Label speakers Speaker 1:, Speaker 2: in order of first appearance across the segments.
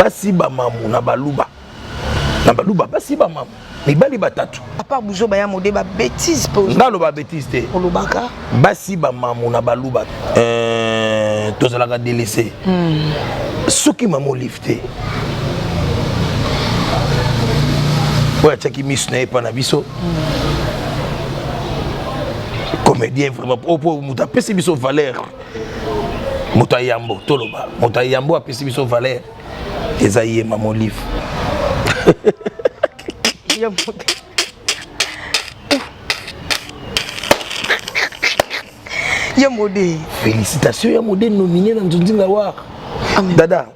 Speaker 1: Basi ba mamu na baluba. Na baluba basi ba mamu. Mibali batatu.
Speaker 2: À part buzoba ya mode ba bêtises po.
Speaker 1: Nga loba bêtise te.
Speaker 2: Olobaka.
Speaker 1: Basi ba mamu na baluba. Euh, tozalaka délaissé. Soki mama olive te. Oyo atiaki misu na ye epa na biso. Comédien vraiment opo moto apesi biso valeur. Moto ayambo toloba. Moto ayambo apesi biso valeur. Eza ye mama olive.
Speaker 2: Ya mode. Ya mode.
Speaker 1: Félicitations ya mode nominé na Nzonzinga War.
Speaker 2: Amen.
Speaker 1: Dada.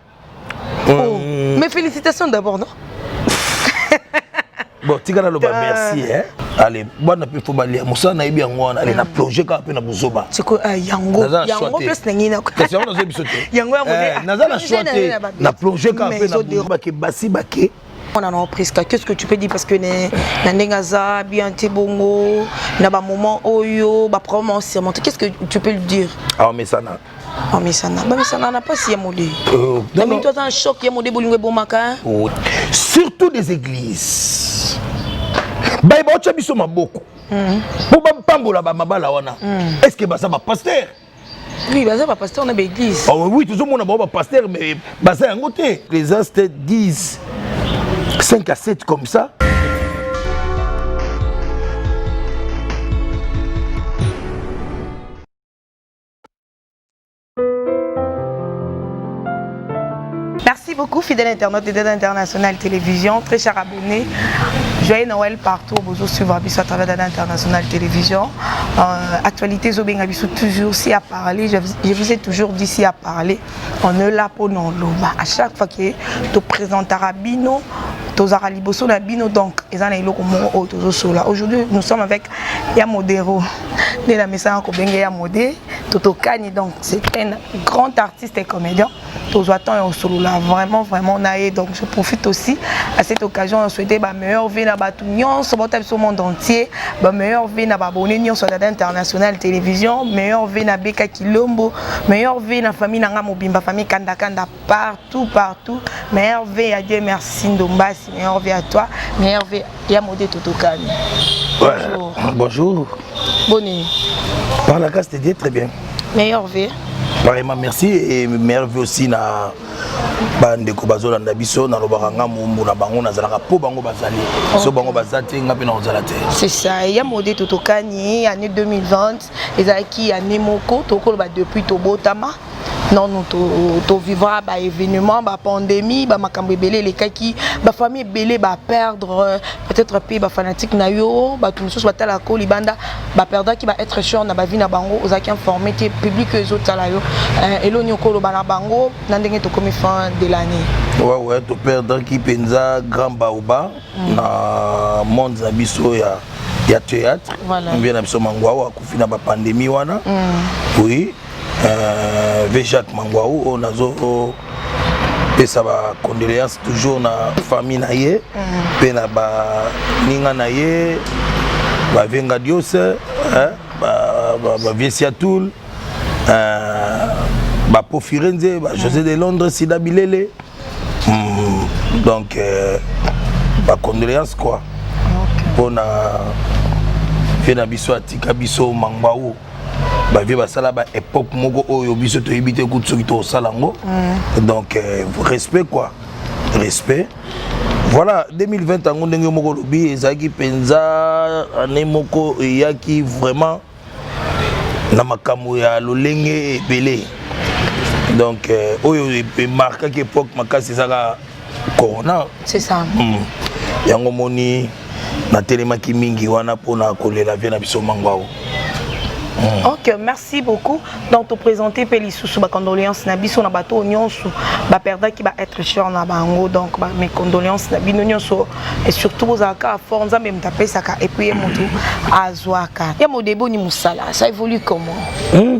Speaker 2: Oh. Mais félicitations d'abord, non?
Speaker 1: Bon, tika naloba merci hein. Allez, bana pe faut balia mosala nayebi yango wana. Allez, na plongé kaka pe na buzoba.
Speaker 2: Siko ah, yango
Speaker 1: Naza na choix
Speaker 2: yango
Speaker 1: te.
Speaker 2: place na ngai na
Speaker 1: Kasi yango nazoyebi biso te.
Speaker 2: Yango ya mode,
Speaker 1: Eh,
Speaker 2: ah,
Speaker 1: naza na
Speaker 2: plongé
Speaker 1: choix
Speaker 2: na
Speaker 1: te.
Speaker 2: na ba-
Speaker 1: Na plongé kaka
Speaker 2: Mais
Speaker 1: pe na
Speaker 2: ezo
Speaker 1: buzoba bake basi bake.
Speaker 2: On en Prisca, qu'est-ce que tu peux dire parce que ne na ndenge aza bien te bongo na ba moment oyo ba problème en surmonter, qu'est-ce que tu peux lui dire?
Speaker 1: Ah mais ça na.
Speaker 2: Oh mais ça na ba mais ça na na pas si ya mode.
Speaker 1: Non,
Speaker 2: Na
Speaker 1: non.
Speaker 2: toi un choc ya mode bolingo ebomaka. Hein?
Speaker 1: Oh. Surtout des églises. Ba ba otya biso maboko. Po ba pambola ba mabala wana. Est-ce que baza ba pasteur?
Speaker 2: Oui, baza ba pasteur na ba église.
Speaker 1: Oh, oui, tozomona bango ba pasteur mais baza yango te. Ecclésiaste 10 5 à 7 comme ça.
Speaker 2: Merci beaucoup, fidèle internaute de Dada International Télévision, très chers abonnés. Joyeux Noël partout, vous suivre à travers Dada International Télévision. Actualité Zobenga Bissou, toujours si à parler. Je vous ai toujours dit si à parler. On est là pour nous loba. À chaque fois que tu présenteras bino, tozara liboso na bino, donc eza na eloko moko oyo tozosola. Aujourd'hui, nous sommes avec Ya Modero. Nde na mesana kobenge Ya Modé, Totokani, donc c'est un grand artiste et comédien. Tozwa temps ya kosolola vraiment vraiment na ye. Donc je profite aussi à cette occasion de souhaiter ba meilleure vie na bato nyonso bauta biso monde entier, ba meilleure vie na ba abonné nyonso ya Dada International Télévision, meilleure vie na Beka Kilombo, meilleure vie na famille na nga mobimba, famille Kanda Kanda partout partout, meilleure vie à Dieu merci Ndombasi, meilleure vie à toi, meilleure vie ya Modé Totokani.
Speaker 1: Bonjour. Ouais. Bonjour.
Speaker 2: Bonne nuit.
Speaker 1: Par la grâce de Dieu, très bien.
Speaker 2: Meilleure vie.
Speaker 1: Pareillement, merci. Et meilleure vie aussi na bandeko bazolanda biso nalobaka nga mombu na bango nazalaka po bango bazali so bango baza te nga mpe nakozala te.
Speaker 2: C'est ça. Ya Modé Totokani, année 2020 ezalaki année moko tokoloba depuis tobotama nanu tovivra ba événement, ba pandémie, ba makambo ebele elekaki, ba famille ebele ba perdre, peut-être mpe ba fanatique na yo, bato mosusu batalaka ko libanda baperdaki ba être cher na bavie na bango. Ozalaki informé te, public oyo ezotala yo, eloni okoloba na bango na ndenge tokomi fin de l'année?
Speaker 1: Ouais, toperdraki mpenza grand baoba na monde na biso ya théâtre.
Speaker 2: Voilà.
Speaker 1: Mbie na biso Mangwao akufi na bapandémie wana. Oui, v Jacques Mangwao oyo nazo pesa ba condoléance toujours na famille na ye mpe na baninga na ye, bavenga diose, bavie Siatoul, bapo Firenze, ba José de Londres, Sida Bilele. Donc bacondoléance quoi mpona vie na biso atika biso Mangwao. Bavie basala ba époque moko oyo biso toyebi te kutu soki tosala yango. Donc respect quoi, respect. Voilà, 2020 yango ndenge moko olobi ezalaki mpenza année moko eyaki vraiment na makambo ya lolenge ebele. Donc oyo emarkaki époque makasi ezaka corona.
Speaker 2: C'est ça.
Speaker 1: Yango moni natelemaki mingi wana mpona kolela vie na biso Mangwao.
Speaker 2: Ok, merci beaucoup. Donc, te présenter pe lisusu ba condoléances na biso na bato nyonso ba perdaki ba être cher na bango. Donc ba mes condoléances na bino nyonso et surtout bozalaka fort, Nzambe moto apesaka et puis ye moto azwaka. Ya Modé, boni mosala, ça évolue comment?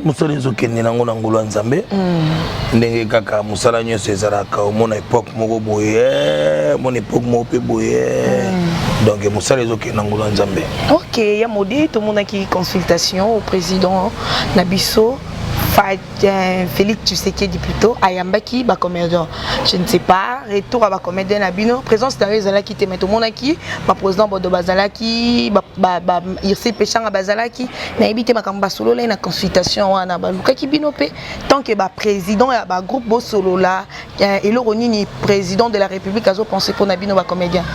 Speaker 1: Mosala ezokende nango na ngolu ya Nzambe. Ndenge kaka mosala nyonso ezalaka, omona époque moko boye, omona époque moko mpe boye. Donc mosala ezokende na ngolu ya Nzambe.
Speaker 2: Ok, ya Modé, tomonaki consultation au président na biso. Félix Tshisekedi plutôt ayambaki ba comédien. Je ne sais pas, retour à ba comédien na bino, présence na yo ezalaki te mais tomonaki ba président Bodo bazalaki, ba ba, ba Irsi Peshanga bazalaki, nayebi te makambo basolola na consultation wana balukaki bino pe tant que ba président ya ba groupe bosolola eloko nini président de la République azo penser pona bino ba comédien.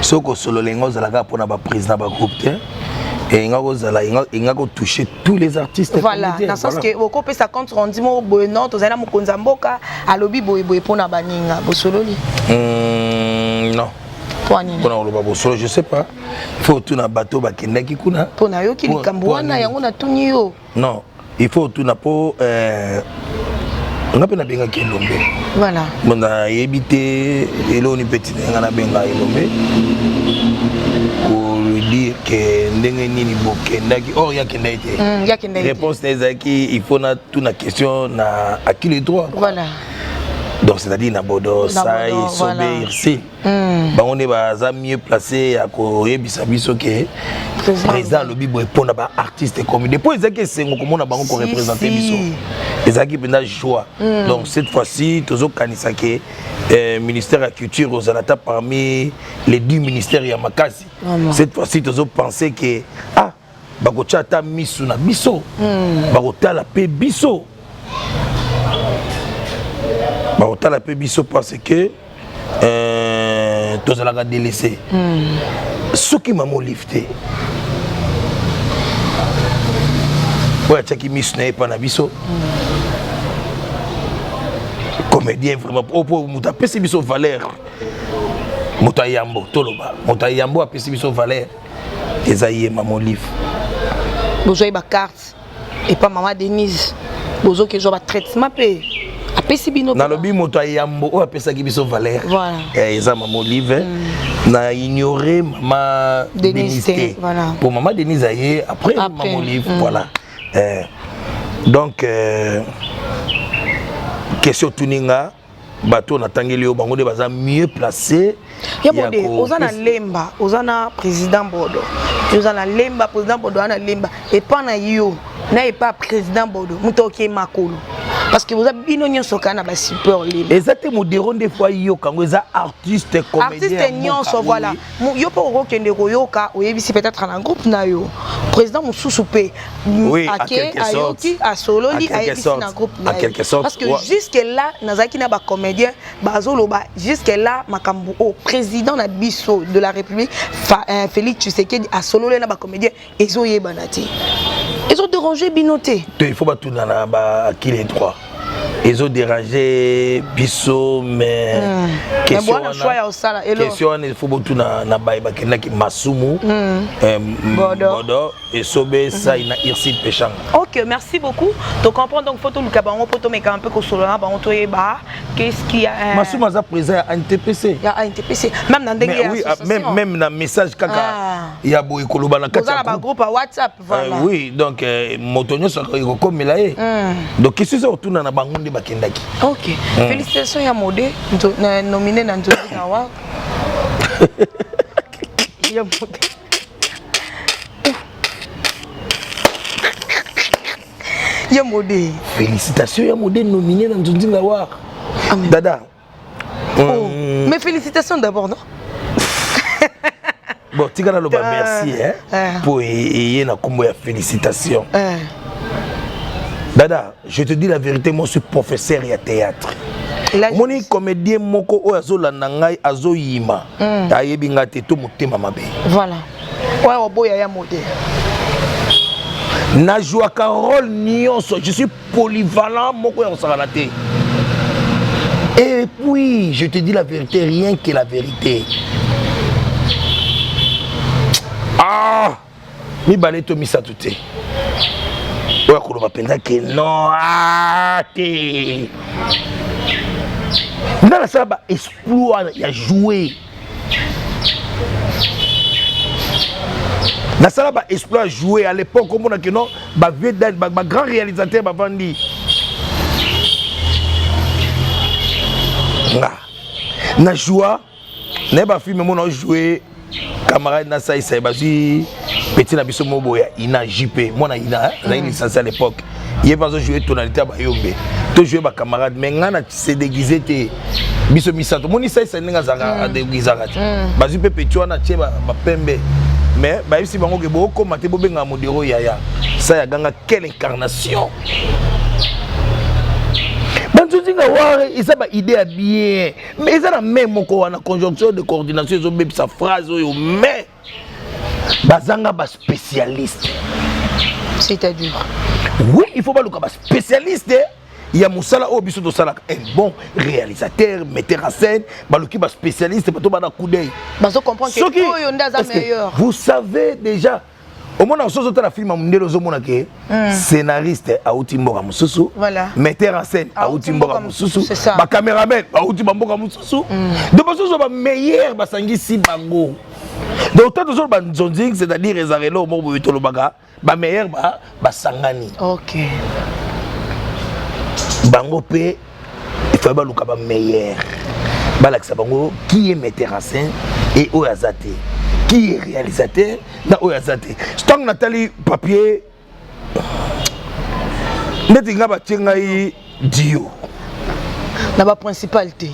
Speaker 1: Soki osolola yango ozalaka mpona ba président ba groupe te, enga kozala enga kotouche tous les artistes.
Speaker 2: Voilà, dans sens que okopesa compte rendu moko boye, non, tozali na mokonzi ya mboka alobi boye boye mpona baninga bosololi.
Speaker 1: Non.
Speaker 2: Mpo nini?
Speaker 1: Mpona koloba bosolo, je sais pas, il faut otuna bato bakendaki kuna.
Speaker 2: Mpo nayoki likambo wana, yango natuni yo.
Speaker 1: Non, il faut otuna mpo nga mpe nabengaki Elombe.
Speaker 2: Voilà.
Speaker 1: Bon, nayebi te eloni mpe tina nga nabenga Elombe lui dire ke ndenge nini bokendaki, or ye akendaki te. Réponse na ezalaki il faut natuna question na à qui le droit.
Speaker 2: Voilà.
Speaker 1: Donc c'est-à-dire na Bodo, Sai, Sobe, Irsil, bango nde baza mieux placé ya koyebisa biso ke président alobi boye mpona baartiste comédien, mpo ezalaki esengo komona bango koreprésente biso, ezalaki mpenza joie. Donc cette fois-ci tozokanisa ke ministère ya culture ozala ata parmi les 10 ministères ya makasi. Cette fois-ci tozopense ke ah, bakotia ata misu na biso, bakotala mpe biso, bakotala mpe biso parce que tozalaka délaissé. Soki mama Olive te oyo atiaki misu na ye epa na biso comédien, vraiment po moto apesi biso valeur, moto ayambo, toloba moto ayambo apesi biso valeur eza ye mama Olive.
Speaker 2: Bozwai bacarte epa mama Denise, bozoki ezwa batraitement mpe apesi bino.
Speaker 1: Nalobi moto ayambo oyo apesaki biso valeur eza mama Olive. Na ignore mama Denise te, po mama Denise aye après mama Olive. Voilà. Donc question tuni nga, bato natangeli yo bango nde baza mieux placé.
Speaker 2: Ya Bode, oza na Lemba, oza na président Bodo, oza na Lemba, président Bodo aza na Lemba. Epa na yo na epa président Bodo, moto oke makolo parce que boza bino nyonso kaka na basupport Lemba.
Speaker 1: Eza te modero nde fo ayoka yango, eza artiste
Speaker 2: comédien. Artiste nyonso, voilà. Yo mpo okokende koyoka, oyebisi peut-être na groupe na yo, président mosusu mpe ake ayoki, asololi, ayebisi na groupe na ye, parce que jusque là nazalaki na bacomédien bazoloba jusque là makambo oyo président na biso de la République Félix Tshisekedi asololi na bacomédien ezoyebana te. Ezodérange bino te?
Speaker 1: Te, il faut batuna na ba qui le droit. Ezodérange biso, mais
Speaker 2: question
Speaker 1: wana il faut botuna na baye bakendaki, Masumu, Bodo, Esobe, Sai na Irsil Peshanga.
Speaker 2: Ok, merci beaucoup. To comprendre, donc faut toluka bango po tomeka un peu kosolola na bango, toyeba qu'est-ce qui a
Speaker 1: Masumu aza président ya ANTPC.
Speaker 2: Ya ANTPC, même na ndenge ya
Speaker 1: oui, même na message kaka ya boye koloba na
Speaker 2: kati ya groupe ya WhatsApp, voilà.
Speaker 1: Oui, donc moto nyonso ekokomela ye. Donc question eza kotuna na bango nde bakendaki.
Speaker 2: Ok. Félicitations ya Mode, nominé na Nzonzi na wa ya Mode. Ya Mode.
Speaker 1: Félicitations ya Mode, nominé na Nzonzinga war. Dada.
Speaker 2: Oh. Mais félicitations d'abord, non?
Speaker 1: Bon, tika naloba merci mpo eye na nkombo ya félicitation. Dada, je te dis la vérité, moi je suis professeur ya théâtre. Omoni comédien moko oyo azolanda ngai, azoyima, ayebi ngai te to motema mabe.
Speaker 2: Voilà, oyo oboya ya Mode.
Speaker 1: Najwaka rôle nyonso, je suis polyvalent moko ya kosakana te. Et puis je te dis la vérité, rien que la vérité, ah, mibale to misato te oyo akoloba mpenza ke non, ah, te, nga nasala ba exploit ya jouer, nasala ba exploit jouer. À l'époque omona ke non, bavieux, bagrand réalisateur bavandi, nga na joie naye bafilme mona ojoue camarade na Saisai, bazwi Petit na biso moko boye ya Ina JP, mwana Ina, hein, azalaki licencié à l'époque. Ye mpe azojoue tonalité ya bayombe. Tojoue bacamarade, mais ngai na se déguise te. Biso misato, moni saisa ndenge azalaka adéguisaka te. Bazwi mpe petit wana atie bapembe. Mais bayebisi bango ke bokóma te, bobengaka Modero yaya. Sa ya ganga, quelle incarnation! Banzonzinga ware eza baidée ya bien, mais eza na mai moko wana, conjonction de coordination ezobebisa phrase oyo, mais bazanga baspécialiste.
Speaker 2: C'est-à-dire?
Speaker 1: Oui, il faut baluka baspécialiste ya mosala oyo biso tosalaka, un bon réalisateur, metteur en scène. Baluki baspécialiste, bato bana coup d'œil.
Speaker 2: Bazo comprendre que oyo nde aza meilleur.
Speaker 1: Vous savez déjà, omona soki ozotala film ya mondele, ozomona ke scénariste auti mboka mosusu, metteur en scène auti mboka mosusu,
Speaker 2: C'est ça.
Speaker 1: bacaméraman auti bamboka mosusu. Donc basusu bameilleur basangisi bango. Donc ta tozoloba nzonzing, c'est-à-dire ezalaka eloko moko boye, tolobaka bameilleur basangani. Bango mpe ifai baluka bameilleur, balakisa bango qui est metteur en scène et oyo aza te, qui est réalisateur na oyo aza te. Ntango natali papier, neti nga batie ngai dio.
Speaker 2: Na baprincipal te.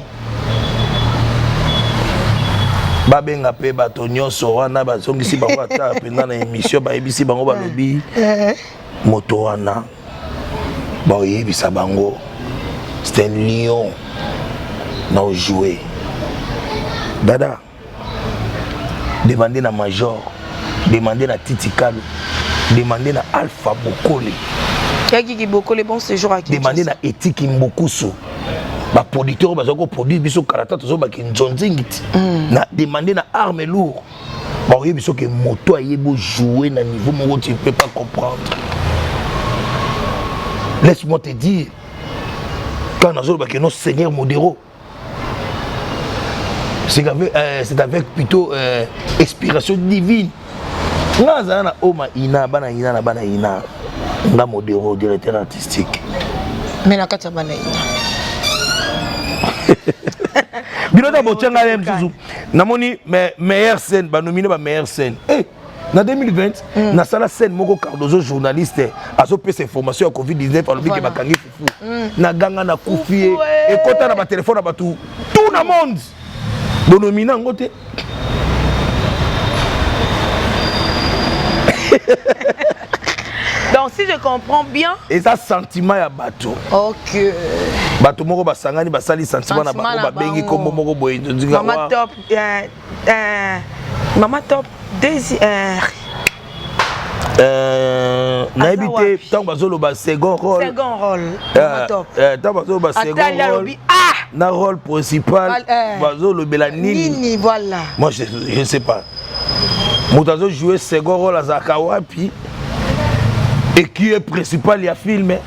Speaker 1: Babenga mpe bato nyonso wana, bazongisi bango ata mpenza na émission, bayebisi bango, balobi moto wana, baoyebisa bango c'est un lion na ojouer. Dada, demande na Major, demande na Titi Kalu, demande na Alpha Bokole.
Speaker 2: Yakiki Bokole, bon séjour à.
Speaker 1: Demande na Etiki Mbokusu, baproducteur oyo bazali koproduire biso karata, tozobaki nzonzingi ti na demande na arme lourd, baoyebi soki moto ayebi ojouer na niveau moko, tu ne peux pas comprendre. Laisse-moi te dire, quand nazolobaki no Seigneur Modero, c'est avec plutôt inspiration divine. Nga azala na oma ina bana ina na bana ina, nga Modero, directeur artistique.
Speaker 2: Mais na kati ya bana ina.
Speaker 1: Bino ta botia ngai ye mosusu, namoni meilleure scène, banomine ba meilleure scène. Eh, na 2020 nasala scène moko, Cardozo journaliste azopesa information ya COVID-19, alobi ke bakangi fufu, naganga nakufi ye, ekɔta na batelefone na bato tout na monde, bonomina yango te.
Speaker 2: Donc si je comprends bien,
Speaker 1: eza sentiment ya bato. Bato moko basangani, basali sentiment na bango, babengi kombo moko boye.
Speaker 2: Mama Top, Mama Top deuxi
Speaker 1: Nayebi te, ntango bazoloba second rôle.
Speaker 2: Second rôle, Mama Top.
Speaker 1: Ntango bazoloba second rôle na rôle principal, bazolobela nini?
Speaker 2: Nini, voilà.
Speaker 1: Moi je ne sais pas, moto azojouer second rôle azalaka wapi et qui est principal ya film?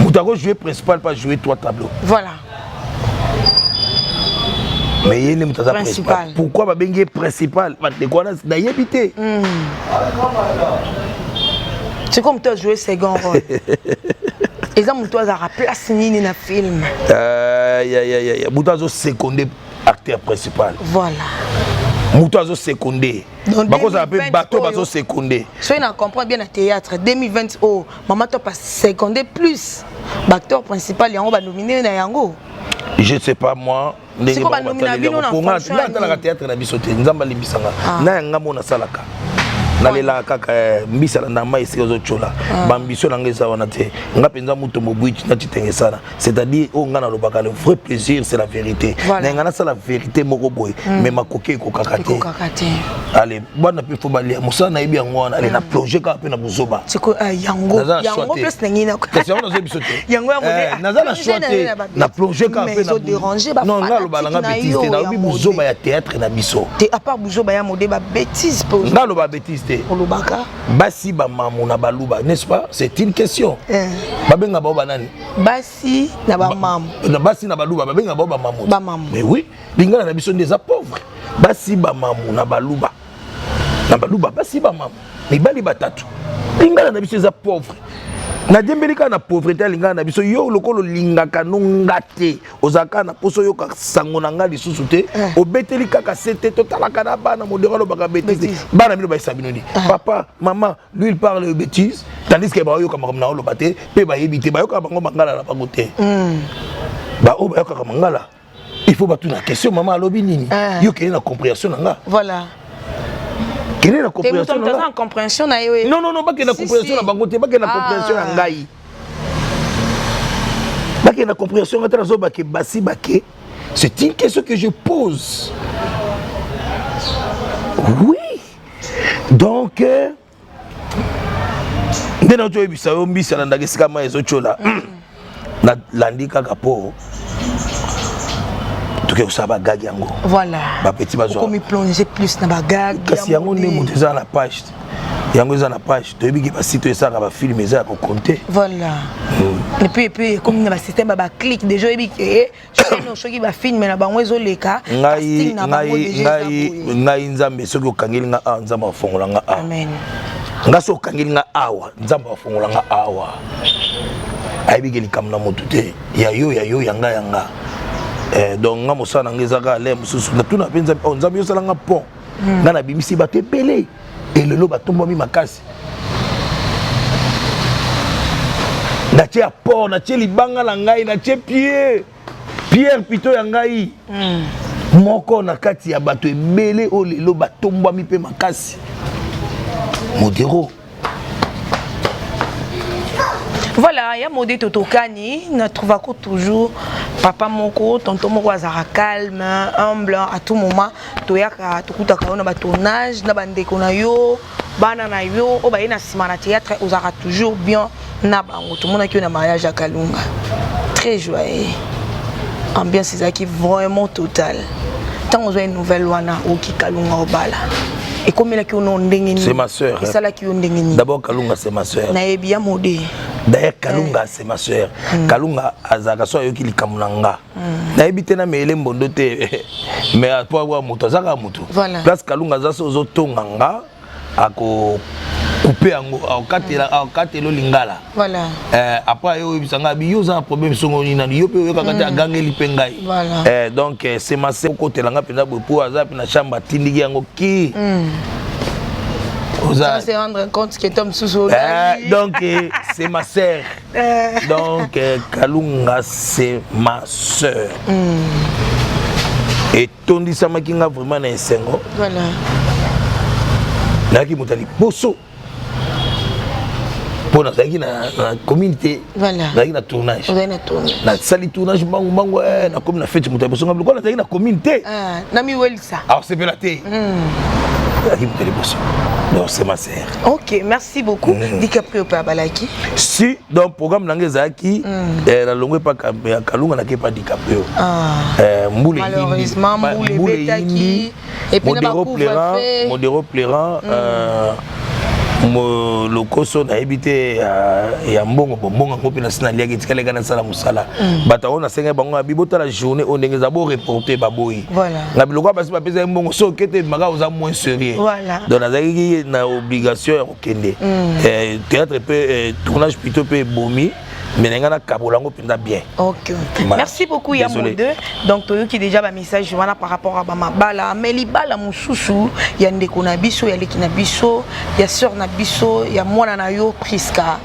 Speaker 1: Moto akojouer principal, pas jouer trois tableaux.
Speaker 2: Voilà.
Speaker 1: Mais ye nde moto aza principal, pourquoi babengi ye principal? Bandeko wana nayebi te.
Speaker 2: C'est comme toi jouer second rôle, eza moto azalaka place nini na film?
Speaker 1: Moto azoseconde acteur principal.
Speaker 2: Voilà.
Speaker 1: Moto azoseconde, bakozala mpe bato bazoseconde.
Speaker 2: Soki na comprend bien, na théâtre 2020 oyo, Mama Top aseconde plus baacteur principal, yango banomine na yango.
Speaker 1: Je sais pas, moi, ndenge natalaka théâtre na biso te, Nzambe alimbisanga na yanga mo nasalaka, nalelaka kaka mbisala na mai esika ozotyola baambition na ngai eza wana te. Nga mpenza moto mobwiti na titenge esala, c'est-à-dire oyo nga nalobaka, le vrai plaisir c'est la vérité. Na nga nasala vérité moko boye, mais makoki ekokaka te. Ale bana mpe fo balia, mosala nayebi yango wana. Ale na plonge kaka mpe na bozoba.
Speaker 2: Yango
Speaker 1: nazoyebi biso te, naza na choix te, na plonge kaka mpe. Non, nga aloba nanga bêtise te, nalobi bozoba ya théâtre na biso.
Speaker 2: Te, à part bozoba ya mode, babêtise.
Speaker 1: Nga aloba bêtise te.
Speaker 2: Olobaka.
Speaker 1: Basi bamamu na baluba, n'est-ce pas? C'est une question. Babenga bao banani?
Speaker 2: Basi na bamamu.
Speaker 1: Basi na baluba babenga bao bamamu.
Speaker 2: Bamamu.
Speaker 1: Mais oui, lingala na biso nde eza pauvre. Basi bamamu na baluba, na baluba basi bamamu, mibali batatu. Lingala na biso eza pauvre. Nadiembeli kaka na pauvreté ya lingala na biso. Yo lokola olingaka no nga te, ozalaka kaka na mposa oyoka sango na nga lisusu te. Obeteli kaka se te, totalaka na bana. Modero alobaka bêtise.
Speaker 2: Bêtise.
Speaker 1: Bana bino bayesa bino nini? Papa, mama, lui il parle bêtise, tandis que baoyoka makambo na oloba te mpe bayebi te. Bayokaka bango mangala na bango te. Baoyo bayokaka mangala, il faut batuna question: mama alobi nini? Yo kende na compréhension na nga. Kende na
Speaker 2: te moto
Speaker 1: compréhension
Speaker 2: moto
Speaker 1: na
Speaker 2: aza
Speaker 1: nga.
Speaker 2: en compréhension na ye.
Speaker 1: Non, non, non, bakende na
Speaker 2: Si,
Speaker 1: compréhension
Speaker 2: si.
Speaker 1: na bango te, bakende na compréhension ya ngai, bakende na compréhension nga te. Nazobake basi bake, c'est une question que je pose, oui. Donc nde nauti oyebisa yo, mbisi alandaka esika mai ezotyola. Nalandi kaka mpo toke kosala bagag yango. Bapeti bazwa.
Speaker 2: Okomi plonger plus na bagag.
Speaker 1: Kasi yango nde moto eza na page, yango eza na page. Toyebi ke basite oyo esalaka bafilm eza ya kocompter.
Speaker 2: Voilà, et puis ekomi na basystème ya baclic déjà. Oyebi ke chaîne, soki bafilm na bango ezoleka,
Speaker 1: Ngai
Speaker 2: casting na bango
Speaker 1: ngai
Speaker 2: déjà eza
Speaker 1: ngai
Speaker 2: boye.
Speaker 1: Ngai, Nzambe, soki okangeli nga awa, Nzambe afongola nga awa.
Speaker 2: Amen.
Speaker 1: Nga, soki okangeli nga awa, Nzambe afongola nga awa. Ayebi ke likambo na motu te, ya yo ya yo, ya nga ya nga. Donc nga mosala na nga eza kaka le mosusu natuna mpe Nzambe: oh, Nzambe, yosala nga pont. Nga nabimisi bato ebele, elelo batombwami makasi. Natie apport, natie libanga na ngai, natie pied pierre pito ya ngai moko na kati ya bato ebele oyo lelo batombwami mpe makasi. Modero.
Speaker 2: Voilà, ya Mode, totokani na trouvako toujours papa moko, tonton moko azalaka calme, humble à tout moment. Toyaka, tokutaka yo na batournage na bandeko na yo, bana na yo oyo baye na nsima na théâtre, ozalaka toujours bien na bango. Tomonaki yo na mariage ya Kalunga, très joyeux, ambiance ezalaki vraiment totale. Ntango ozwa nouvelle wana, oki Kalunga obala, ekomelaki yo no ndenge nini?
Speaker 1: C'est ma sœur, hein.
Speaker 2: Esalaki yo ndenge nini?
Speaker 1: D'abord, Kalunga, c'est ma sœur.
Speaker 2: Nayebi, ya Mode.
Speaker 1: D'ailleurs, Kalunga, c'est ma sœur. Kalunga azalaka so ayoki likambo na nga, nayebi te na meyele mbondo te, mais po awa moto aza kaka moto. Place Kalunga aza, so ozotonga nga, akocouper yango, akokatela lingala. Après aye oyebisa ngai abi: yo oza na problème songo nini nani, yo mpe oyokaka te. Agangeli mpe ngai. Donc c'est ma sœur. Okotela nga mpenza boye po aza mpe na chambre, atindiki yango ki oza
Speaker 2: Sans se rendre compte que Tom Susu.
Speaker 1: Donc c'est ma sœur. Donc Kalunga, c'est ma sœur. Etondisamaki nga vraiment na esengo. Nayaki moto ya liboso mpo nazalaki na commune te. Nazalaki na tournage.
Speaker 2: Vous avez na tournage.
Speaker 1: Nasali tournage mbangu mbangu, nakomi na fête, moto ya liboso nga lokola nazalaki na commune te.
Speaker 2: Ah, nami welisa.
Speaker 1: Akosepela te. Nazalaki moto ya liboso, donc c'est ma sœur.
Speaker 2: Ok, merci beaucoup. DiCaprio pe abalaki.
Speaker 1: Si, donc programme na ngai ezalaki nalongwe epa ya Kalunga, nake epa DiCaprio. Mbula eyindi.
Speaker 2: Malheureusement, mbula
Speaker 1: mbula
Speaker 2: ebetaki.
Speaker 1: eyindi.
Speaker 2: Et puis na
Speaker 1: Modero pleurant,
Speaker 2: bacouvre-feu.
Speaker 1: Modero pleurant, lokoso nayebi te ya mbongo bo mbongo yango mpe nasi naliaki, etikali kaka nasala mosala. Bato yango nasengai bango abi: botala journée oyo ndenge eza, boreporter baboyi. Na biloko basi bapesa ye mbongo, so oke te, maka oza moins sérieux. Donc nazalaki na obligation ya kokende. Théâtre mpe, tournage plutôt mpe ebomi, mais na ngai nakabola yango mpenza bien.
Speaker 2: Ok.
Speaker 1: Voilà.
Speaker 2: Merci beaucoup, ya
Speaker 1: Désolé.
Speaker 2: Mode. Donc toyoki déjà ba message wana par rapport à ba mabala, mais libala mususu ya ndeko na biso, ya leki na biso, ya sœur na biso, ya mwana na yo Priska.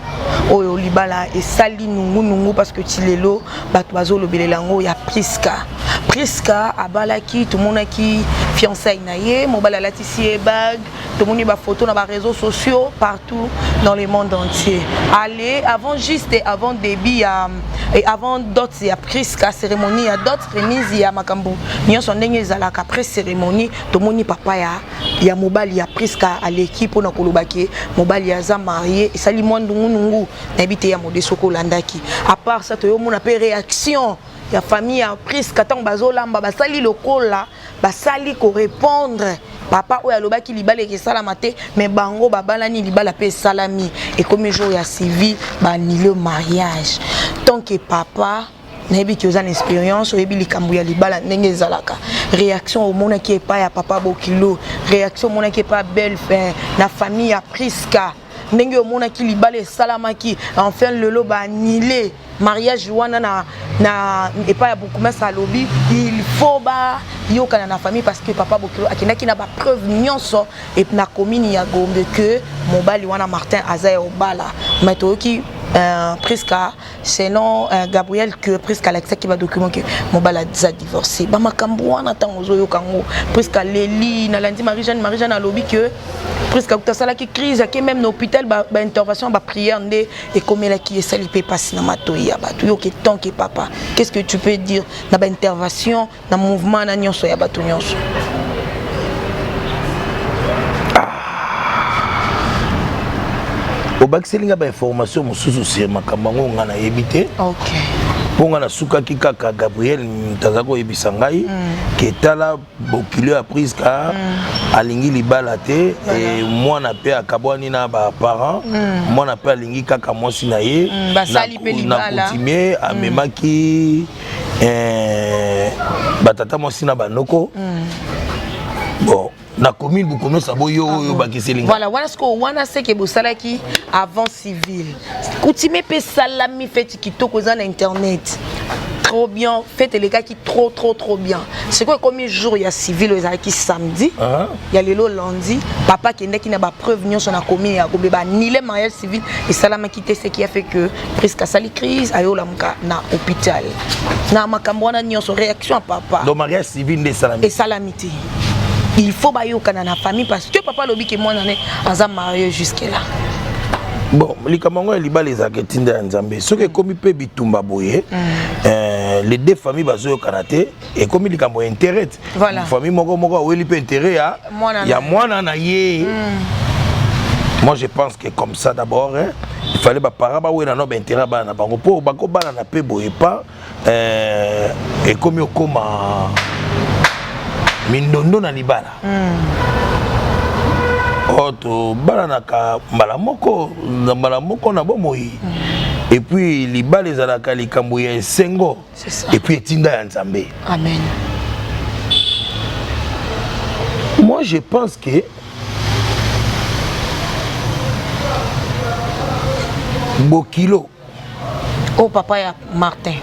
Speaker 2: Oyo libala esali nungu nungu parce que tilelo bato bazolobelela yango ya Priska. Priska abalaki, tomonaki fiançailles na ye, mobali alatisi ye bague, tomoni ba photo na ba réseaux sociaux partout dans le monde entier. Allez, avant, juste avant début ya et avant dot ya Priska, cérémonie ya dot, remise ya makambo nyonso ndenge ezalaka après cérémonie, tomoni papa ya mobali ya Priska aleki mpona koloba ke mobali aza marié. Esali mwa ndungunungu, nayebi te, ya Mode, soki olandaki. À part ça, toyomona mpe réaction ya famille ya Priska ntango bazolamba, basali lokola basali korépondre papa oyo alobaki libala ekesalama te, mais bango babalani, libala mpe esalami. Ekomi jour ya civil, baannuler mariage. Tant que papa, nayebi ki oza na expérience, oyebi likambo ya libala ndenge ezalaka, réaction omonaki epai ya papa bokilo, réaction omonaki epai ya belle na famille ya Priska. Ndenge omonaki libala esalamaki, enfin lelo ba annuler mariage wana na epai ya bourgmestre. Alobi il faut bayokana na famille, parce que papa bokilo akendaki na bapreuve nyonso e na commune ya Gombe que mobali wana Martin aza ya obala. Mais toyoki Priska, selon Gabriel, que Priska alakisaki badocument ke mobali aza divorcé. Bamakambo wana, ntango ozoyoka yango, Priska leli. Nalandi Marie Jeanne. Marie Jeanne alobi ke Priska kuta asalaki crise, ake même na hôpital, baintervention, baprière nde ekomelaki. Esali mpe mpasi na matoi ya bato. Yoke tant que papa, qu'est-ce que tu peux dire na baintervention, na mouvement na nyonso ya bato nyonso?
Speaker 1: Obakiseli nga bainformation mosusu sur makambo yango, nga nayebi te. Mpo nga nasukaki kaka Gabriel moto aza koyebisa ngai ke tala, bokilo ya Priska alingi libala te, e mwana mpe akabwani na baparent, mwana mpe alingi kaka mwasi na ye.
Speaker 2: Basali mpe
Speaker 1: na
Speaker 2: libala.
Speaker 1: Coutumier amemaki batata mwasi na banoko. Bon, na commune bokomesa boyo oyo bakiseli nga.
Speaker 2: Voilà, wana sikoyo wana seke bosalaki avant civil, coutumier mpe esalami, feti kitoko eza na internet, trop bien. Fête elekaki trop trop trop bien. Sikoyo ekomi jour ya civil oyo ezalaki samedi ya lelo lundi, papa akendaki na bapreuve nyonso na commune ya Gombe, baannuler mariage civil esalamaki te, ce qui a fait que Priska asali crise, ayolamuka na hôpital. Na makambo wana nyonso, réaction ya papa?
Speaker 1: Donc mariage civil nde esalami?
Speaker 2: Esalami te. Il faut bayokana na famille, parce que papa alobi ke mwana ne aza marié jusque là.
Speaker 1: Bon, likambo yango ya libala ezalaka etinda ya Nzambe. Soki ekomi mpe bitumba boye, les deux familles bazoyokana te, ekomi likambo ya intérêt. Famille moko moko aweli mpe intérêt ya
Speaker 2: Mwana
Speaker 1: ya
Speaker 2: na ye.
Speaker 1: Mwana na ye. Moi, je pense que comme ça d'abord, hein, il fallait baparent bawela no baintérêt ya bana na bango, mpo bakobalana mpe boye pa ekomi okoma mindondo na libala. Oyo tobalanaka mbala moko na mbala moko na bomoi, et puis libala ezalaka likambo ya esengo.
Speaker 2: C'est ça.
Speaker 1: Et puis etinda ya Nzambe.
Speaker 2: Amen.
Speaker 1: Moi, je pense que bokilo
Speaker 2: o papa ya Martin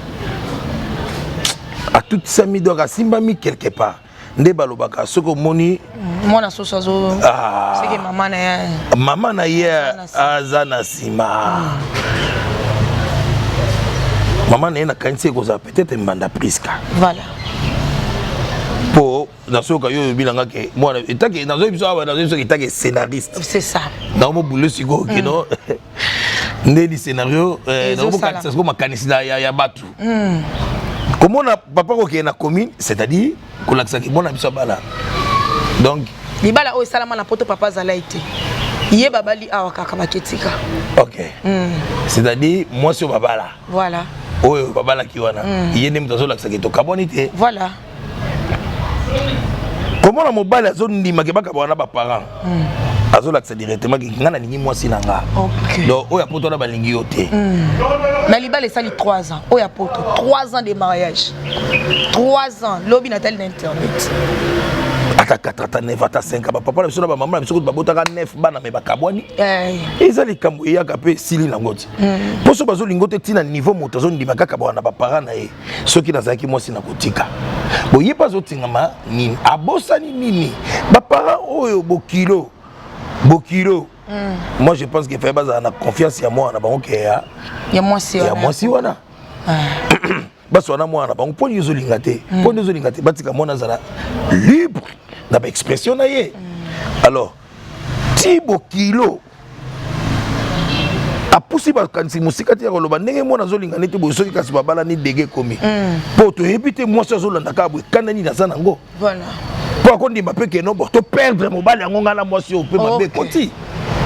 Speaker 1: atutisami, donc asimbami quelque part. Nde balobaka soki omoni
Speaker 2: mwana soso azo
Speaker 1: Ah.
Speaker 2: seke mama na ye
Speaker 1: mama na ye
Speaker 2: Aza na nsima.
Speaker 1: Aza na nsima mama na ye. Nakanisi ekozala peut-être mbanda Priska. Mpo nasoyoka yo oyobi nanga ke mwana etake, nazoyebi biso awa, nazoyebi soki etake scénariste.
Speaker 2: C'est ça.
Speaker 1: Naomobule sikoyo keno ndeni scénario.
Speaker 2: Ezosala.
Speaker 1: Naomokanisa sikoyo makanisi ya bato komona papa kokende na commune, c'est-à-dire kolakisaka mwana biso abala, donc
Speaker 2: Libala oyo esalama na Poto, papa azalai te. Ye babali awa kaka, baketika.
Speaker 1: Ok, c'est-à-dire mwasi oyo babala, oyo babalaki wana, ye nde moto azolakisaka tokabwani te. Komona mobali azondimaka bakabwana na baparent, azolakisa directement ke ngai nalingi mwasi na nga. Donc oyo apoto wana balingi yo te.
Speaker 2: Na libala esali 3 ans, oyo ya Poto, 3 ans de mariage, 3 ans. Lobi natali na internet.
Speaker 1: Ata 4, ata 9, ata 5, bapapa na biso na bamama na biso kutu babotaka 9 bana, me bakabwani. Eza likambo eyaka mpe esili nango ti. Mpo so bazolinga te, ntina niveau moto azondima kaka bwana na baparent na ye. Soki nazalaki mwasi na kotika boye, mpe azotingama nini, abosani nini baparent oyo bokilo bokilo. Moi, je pense que faye bazala na confiance ya mwana na bango ke ya
Speaker 2: Ya mwasi
Speaker 1: ya
Speaker 2: wana.
Speaker 1: Mwasi wana baswana mwana na bango. Mpo nini ozolinga te? Mpo nini ozolinga te? Batika mwana azala libre na baexpression na ye. Alors ti bokilo apusi bakanisi mosika te ya koloba ndenge mwana azolinga neti boye. Soki kasi babalani, dege ekomi, mpo toyebi te mwasi azolanda kaka boye, kanda nini aza nango. Mpo akondima mpe keno bo toperdre mobali yango, ngai na mwasi oyo mpe mabe ekoti.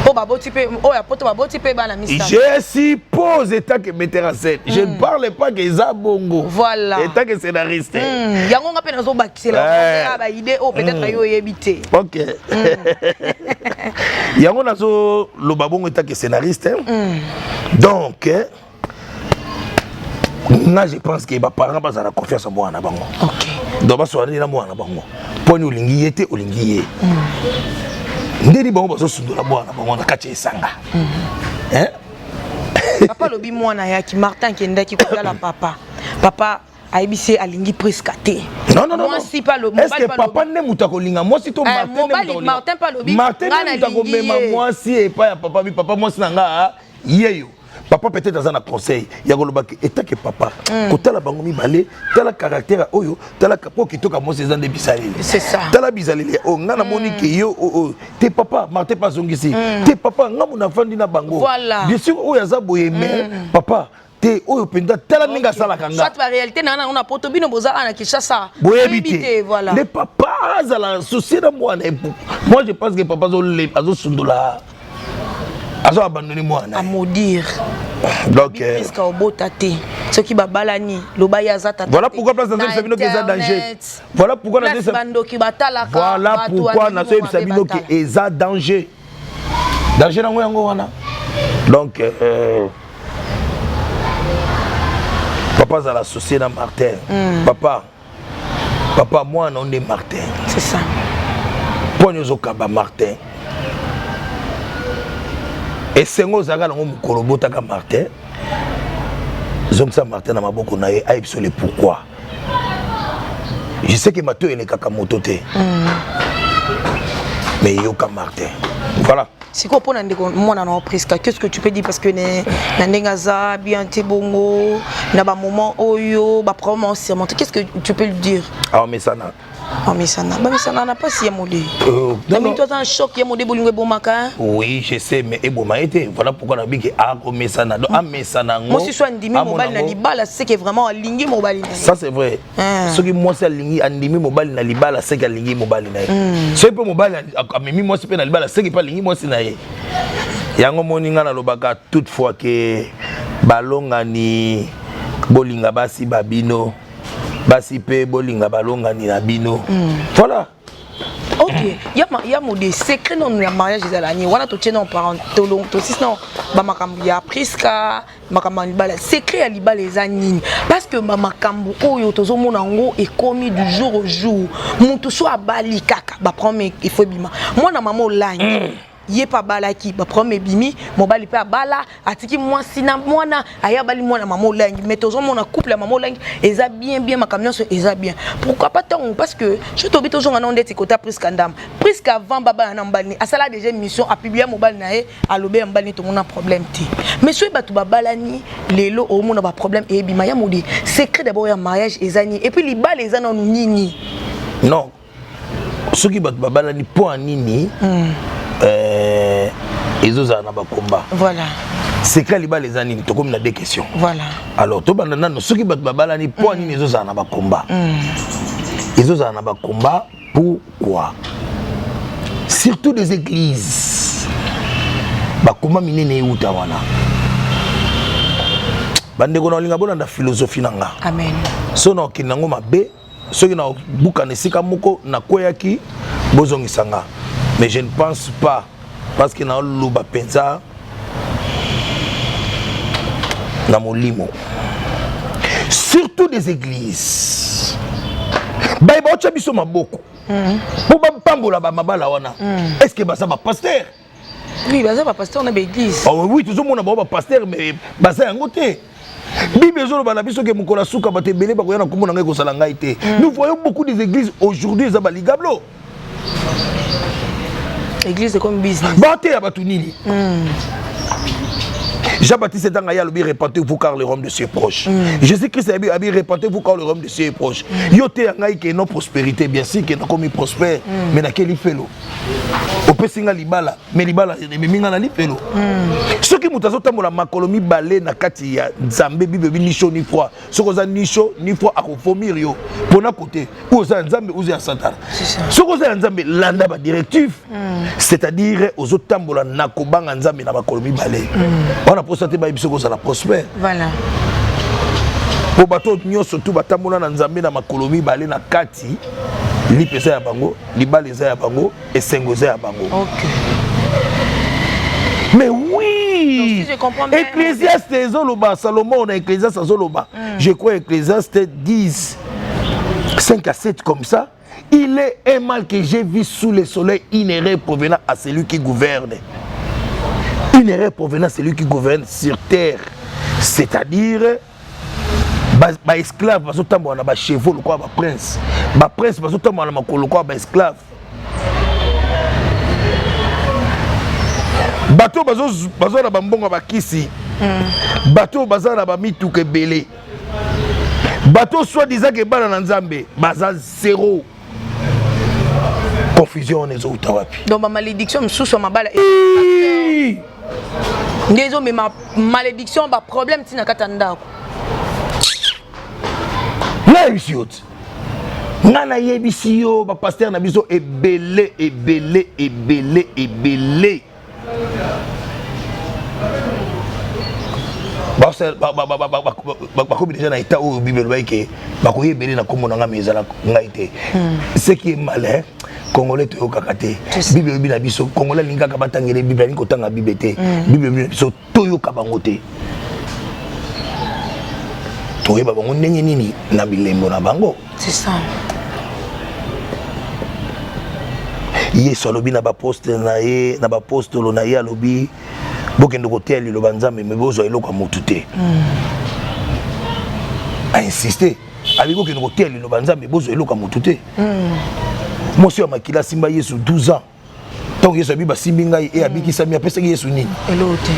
Speaker 2: Mpo baboti mpe oyo ya Poto, baboti mpe bana misato.
Speaker 1: Je suppose, étant que metteur en scène, je ne parle pas que eza bongo. Étant que scénariste.
Speaker 2: Yango nga mpe nazobakisela baide oyo peut-être yo oyebi te.
Speaker 1: Ok, yango nazoloba bongo étant que scénariste, hein. Donc nga je pense que baparent bazala confiance ya mwana na bango. Donc basola nde na mwana na bango. Mponi olingi ye te, olingi ye. Ndeni bango bazosundola mwana bango na kati ya esanga. Hein?
Speaker 2: Papa alobi mwana ayaki, Martin akendaki kotala papa. Papa ayebisi ye alingi Priska te.
Speaker 1: Non, non, non.
Speaker 2: Mwasi pa
Speaker 1: lo, Est-ce que papa nde moto akolinga mwasi to
Speaker 2: eh,
Speaker 1: Martin nde
Speaker 2: mobali Martin pa lobi
Speaker 1: Martin nde moto akomema mwasi epai ya papa bi papa mwasi na nga yeyo? Papa peut-être aza na conseil ya koloba ke etake papa kotala bango mibale, tala caractère oyo, tala po kitoko ya mwasi eza nde bisaleli.
Speaker 2: C'est ça.
Speaker 1: Tala bizaleli oyo nga namoni ke yo oyo te papa. Martin mpe azongisi te papa, nga mo nafandi na bango. Bien sûr oyo aza boye, mais papa te, oyo mpenza tala ndenge asalaka nga.
Speaker 2: Soit baréalité na nga na poto, bino boza na Kinshasa.
Speaker 1: Boyebi te.
Speaker 2: Voilà.
Speaker 1: Nde papa azala souci na mwana. Moi, je pense que papa azosundola, azo abandonner mwana.
Speaker 2: Amaudire.
Speaker 1: Donc
Speaker 2: Priska obota te soki babalani, loba ye aza tata.
Speaker 1: Voilà pourquoi place nazoyebisa bino ke eza danger. Voilà pourquoi
Speaker 2: nazoyebisa bandoki batalaka.
Speaker 1: Voilà pourquoi nazoyebisa bino ke eza danger. Danger nango yango wana. Donc papa azala associé na Martin. Papa, papa, mwana o nde Martin.
Speaker 2: C'est ça.
Speaker 1: Mpo nini ozokaba Martin? Esengo ozalaka nango mokolo obotaka Martin, zongisa Martin na maboko na ye, ayebi so le pourquoi. Je sais que mato elekaka moto te. Mais yoka Martin, voilà.
Speaker 2: Sikoyo mpo na ndeko mwana na Priska, qu'est ce que tu peux dire? Parce que na ndenge aza bien te bongo na bamoment oyo baproblème asurmonte, qu'est ce que tu peux lui dire?
Speaker 1: Awa mesana.
Speaker 2: Bamesana, bamesana na mpasi ya mode na minto aza na choc ya mode, bolingo ebomaka.
Speaker 1: Oui, je sais, mais eboma ye te. Voilà pourquoi nabiki akomesana, donc amesana yango.
Speaker 2: Mwasi so andimi mobali na libala, c'est que vraiment alingi mobali na ye.
Speaker 1: Ça, c'est vrai. Soki mwasi alingi, andimi mobali na libala, seke alingi mobali na ye. Soki mpe mobali amemi mwasi mpe na libala, seke mpe alingi mwasi na ye. Yango moni nga nalobaka toutefois ke balongani bolinga basi babino, basi mpe bolinga balongani na bino. Voilà.
Speaker 2: Ok, ya mode, secret nano ya mariage ezala nini? Wana totie nano parent, tosisi nano bamakambo ya Priska, makambo ya libala. Secret ya libala eza nini? Parce que bamakambo oyo tozomona yango ekomi du jour au jour. Motu so abali kaka, baproblème il faut ebima. Mwana mama olangi, ye mpe abalaki, baproblème ebimi. Mobali mpe abala, atiki mwasi na mwana, aye abali mwana mama olangi. Mais tozomona couple ya mama olangi eza bien bien, makambo nyonso eza bien. Pourquoi pas ntango? Parce que so tobi tozonga nao ndeti kota Priska ndambo. Priska avant babala na mobali, asala déjà émission, apublia mobali na ye, alobi ya mobali, tomona problème te. Mais soki bato babalani lelo, omona baproblème eyebima. Ya modi, secret d'abord ya mariage eza nini? Et puis libala eza nanu nini?
Speaker 1: Non, soki bato babalani, mpo ya nini ezozala na bakomba?
Speaker 2: Voilà.
Speaker 1: Secret libala eza nini? Tokomi na deux questions.
Speaker 2: Voilà.
Speaker 1: Alors tobanda nano, soki bato babalani, mpo ya nini ezozala na bakomba? Ezozala na bakomba pourquoi? Surtout des églises, bakoma minene euta wana. Bandeko na olinga bolanda philosophie na nga.
Speaker 2: Amen.
Speaker 1: So na okende yango mabe, soki nabukana esika moko nakweyaki, bozongisa nga. Mais je ne pense pas, parce que naoloba mpenza na molimo. Surtout des églises, bayeba otya biso maboko mpo bapambola bamabala wana. Est ce que baza bapasteur?
Speaker 2: Oui, baza bapasteur na baéglise.
Speaker 1: Oh, oui, tozomona bango bapasteur, mais baza yango te. Bible ezoloba na biso ke mokolo asuka, bato ebele bakoya na nkombo na ngai, ekozala ngai te. Nous voyons beaucoup des églises aujourd'hui eza baligablo.
Speaker 2: Église comme business.
Speaker 1: Bateya bato nini? Jean-Baptiste ntango aye, alobi: "Répentez-vous, car le royaume de Dieu est proche." Jésus-Christ abi: "Répentez-vous, car le royaume de Dieu est proche." Yo te ya ngai ke non prospérité, bien sûr ke nakomi prospère, mais nakeli felo. Opesi nga libala, mais libala ememi nga na lifelo. Soki moto azotambola makolo mibale na kati ya Nzambe, Bible ebi ni chaud ni froid. Soki oza ni chaud ni froid, akovomir yo mpona kote oyo oza ya Nzambe, oza ya Satana. Soki oza ya Nzambe, landa badirective, c'est-à-dire ozotambola na kobanga Nzambe na makolo mibale wana. Mposa te bayebi soki ozala prospère.
Speaker 2: Voilà.
Speaker 1: Mpo bato nyonso tu batambola na Nzambe na makolo mibale na kati, lipe eza ya bango, libala eza ya bango, esengo eza ya bango. Mais oui.
Speaker 2: Donc, si je comprends bien-
Speaker 1: Ecclésiaste ezoloba, Salomon na Ecclésiaste azoloba, je crois Ecclésiaste 10 5 à 7 comme ça. Il est un mal que j'ai vu sous le soleil, une erreur provenant à celui qui gouverne. Une erreur provenant à celui qui gouverne sur terre. C'est-à-dire, baesclave bazotambola na bachevaux lokola baprince, baprince bazotambola na makolo lokola baesclave. Bato baza na bambongo ya bakisi, bato baza na bamituka ebele, bato soi-disant ke bana na Nzambe baza zéro. Confusion wana ezouta wapi?
Speaker 2: Donc bamalédiction mosusu ya mabala nde ezomema malédiction, baproblème ntina kati ya ndako.
Speaker 1: Nayebisi yo te, nga nayebisi yo, bapasteur na biso ebele ebele ebele ebele bakomi déjà na état oyo Bible elobaki ke bakoya ebele na nkombo na ngai, mais ezala ngai te. Ce qui est malin, Congolais toyokaka te. Bible elobi na biso, Congolais alingi kaka batangele Bible, alingi kotanga Bible te. Bible elobi na biso toyoka bango te. Toyeba bango ndenge nini? Na bilembo na bango.
Speaker 2: C'est ça.
Speaker 1: Yesu alobi na baposte na ye, na bapostolo na ye, alobi: bokende koteya liloba Nzambe, me bozwa eloko ya motu te. Ainsiste, alobi: bokende koteya liloba Nzambe, bozwa eloko ya motu te. Mwasi ya makila asimba Yesu 12 ans. Ntango Yesu abi basimbi ngai e abikisami, apesaki Yesu nini?
Speaker 2: Eloko te.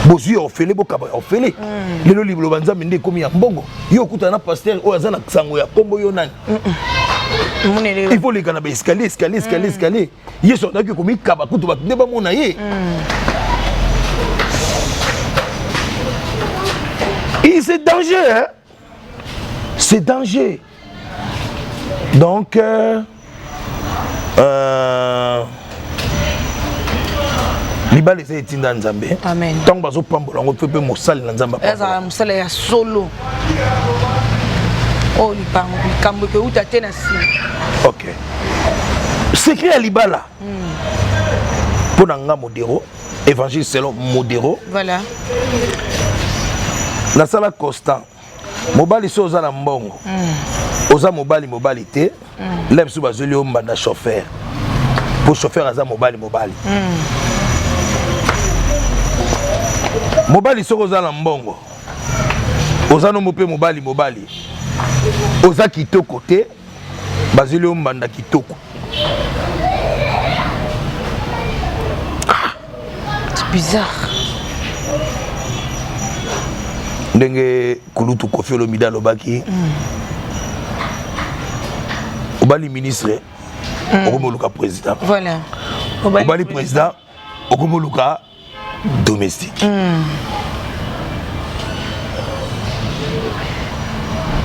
Speaker 1: Bozwi ya ofele, bokaba ya ofele. Lelo liloba Nzambe nde ekomi ya mbongo. Yo okutana na pasteur oyo aza na sango ya nkombo yo nani, il faut leka na baescalier, escalier, escalier, escalier. Yesu azalaki komikaba kutu bato nde bamona ye. Et c'est danger, hein? C'est danger. Donc libala eza etinda Nzambe. Ntango bazopambola yango mpe mosali na Nzambe.
Speaker 2: Ezala mosala ya solo oyo likambo ekeuta te na nsima.
Speaker 1: Ok, secret ya libala mpo na nga, Modero, évangile selon Modero.
Speaker 2: Voilà.
Speaker 1: Nasala constant: mobali so oza na mbongo, oza mobali mobali te. La biso bazweli yo mbanda chauffeur, po chauffeur aza mobali mobali. Mobali soki oza na mbongo, oza nombo mpe mobali mobali, oza kitoko te, bazweli yo mbanda kitoko.
Speaker 2: C'est bizarre.
Speaker 1: Ndenge kulutu Kofi Olomide alobaki, obali ministre, okomi oluka président.
Speaker 2: Voilà.
Speaker 1: Obali président, okomi oluka domestique.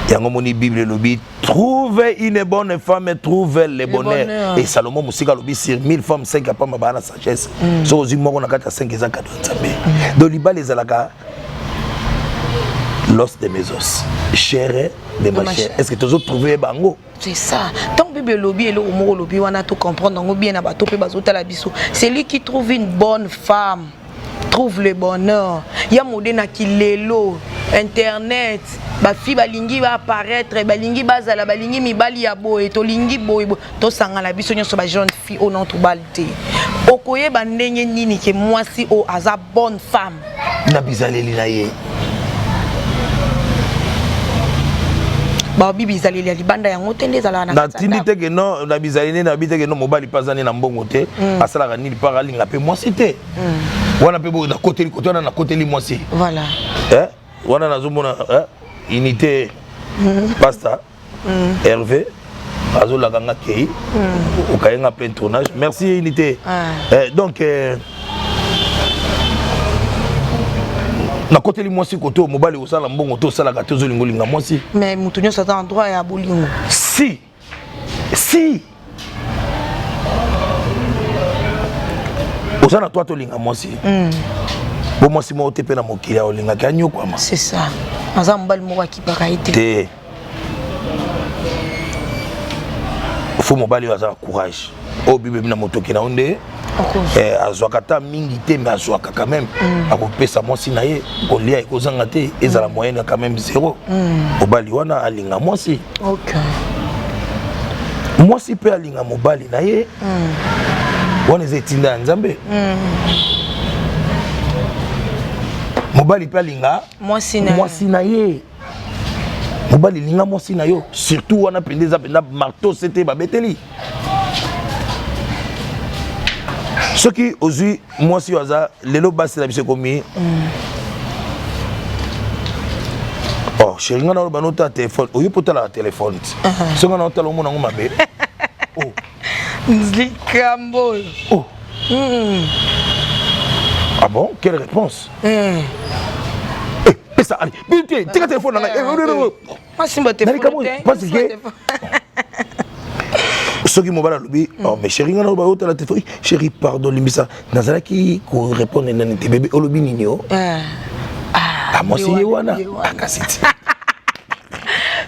Speaker 1: Yango moni Bible elobi: trouve une bonne femme, trouve le bonheur,
Speaker 2: bonheur.
Speaker 1: Et Salomon mosika alobi: sur 1000 femmes, 5 apamba baa na sagesse. Soki ozwi moko na kati ya 5, eza cadeau ya Nzambe. Donc libala ezalaka l'os de mes os, chair de ma
Speaker 2: ma
Speaker 1: chair.
Speaker 2: chair.
Speaker 1: Est ce que tozotrouve bango?
Speaker 2: C'est ça. Tant Bible elobi eloko moko, olobi wana, to comprendre yango bien na bato mpe bazotala biso. Celui qui trouve une bonne femme trouve le bonheur. Ya mode na kilelo internet, bafille balingi baapparaître, balingi bazala, balingi mibali ya boye, tolingi boye boye. Tosangana biso nyonso, bajeune fille oyo non tobali te, okoyeba ndenge nini ke mwasi oyo aza bonne femme?
Speaker 1: Na bizaleli na ye.
Speaker 2: Babi bizaleli ya libanda yango te nde ezalaka na kati ya
Speaker 1: Natindi
Speaker 2: ndako.
Speaker 1: te ke non, na bizaleli nde nabi te ke non, mobali mpe aza nde na mbongo te, asalaka nini mpaka alinga mpe mwasi te wana mpe boye. Nakoteli kote wana, nakoteli mwasi.
Speaker 2: Voilà.
Speaker 1: Eh, wana nazomona, eh, unité pasta Hervé azolaka nga kei okaye nga plein tournage. Merci unité.
Speaker 2: Ah.
Speaker 1: Eh, donc eh, nakoteli mwasi kote oyo mobali osala mbongo te, osalaka te, ozolinga olinga mwasi.
Speaker 2: Mais moto nyonso aza na droit ya bolingo.
Speaker 1: Si si oza na droit tolinga mwasi, bo mwasi moko te mpe na mokili olingaki anyokwama.
Speaker 2: C'est ça, aza mobali moko akipaka ye te.
Speaker 1: Te, fo mobali oyo aza na courage oyo Bible na motoki na yo nde. Eh, azwaka ata mingi te mais azwaka quand même mm. Akopesa mwasi na ye kolia, ekozanga te, ezala moyenne quand même zéro. Mobali wana alinga mwasi, mwasi mpe alinga mobali na ye. Wana eza etinda ya Nzambe. Mobali mpe alinga
Speaker 2: mwasi
Speaker 1: na ye. Mobali, linga mwasi na yo surtout. Wana mpenza eza mpenza marteau sete babeteli. Soki ozwi mwasi oyo aza lelo, basi na biso ekomi: "Oh chéri, nga naloba notala telefone oyo mpo otalaka telefone ti soki nga naotala, omona yango mabe." Oh.
Speaker 2: Likambo oyo.
Speaker 1: Oh. Ah bon, quelle réponse? Eh, pesa, allez te, tika telefone na ngai.
Speaker 2: Masimba.
Speaker 1: Telefone, parce que soki mobali alobi: "Oh mais chéri, nga naloba otala telefone." "Chéri, pardon, limbisa, nazalaki korépondre nani te. Bébé, olobi nini?" O ah, mwasi ye wana akasi ti.